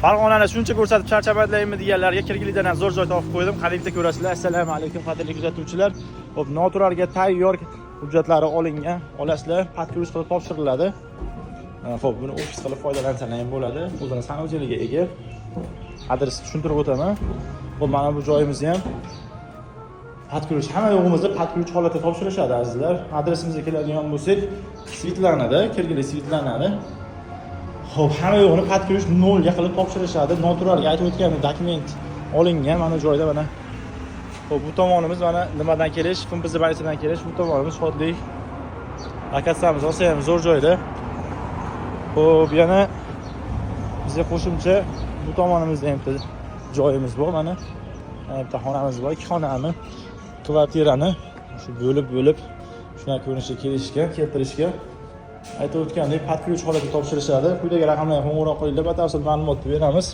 Farg'onani shuncha ko'rsatib charchamadingmi deganlarga Kirgilidan ham zo'r joy topib qo'ydim. Qani bitta ko'rasizlar. Assalomu alaykum, qadrli kuzatuvchilar. Xo'p, noturarga tayyor, hujjatlari olingan. Olasizlar, под ключ qilib topshiriladi. Xo'p, buni ofis qilib foydalansalar ham bo'ladi. O'zini санузел iga ega. Adresni tushuntirib o'taman. Xo'p, mana bu joyimizni ham под ключ, hamma yo'g'imizda под ключ holatda topshirishadi, azizlar. Adresimizga keladigan bo'lsak, Svetlanada, Kirgili Svetlanada. Xo'p, hamma yo'g'ini под ключ nolga qilib topshirishadi. Noturalga aytib o'tganim, dokument olingan mana joyda mana. Xo'p, bu tomonimiz mana nimadan kelish, ФМПЗ больница dan kelish, bu tomonimiz Shodlik. Lokatsiyamiz olsa ham zo'r joyda. Xo'p, yana bizga qo'shimcha bu tomonimizda ham bitta joyimiz bor mana. Mana bitta xonamiz bor, ikki xonani, kvartirani shu bo'lib-bo'lib shunaqa ko'rinishga kelishgan, keltirishgan. Aytib o'tgandek, под ключ holatda topshirishadi. Quyidagi raqamlarga qo'ng'iroq qilinglar, batafsil ma'lumotni beramiz.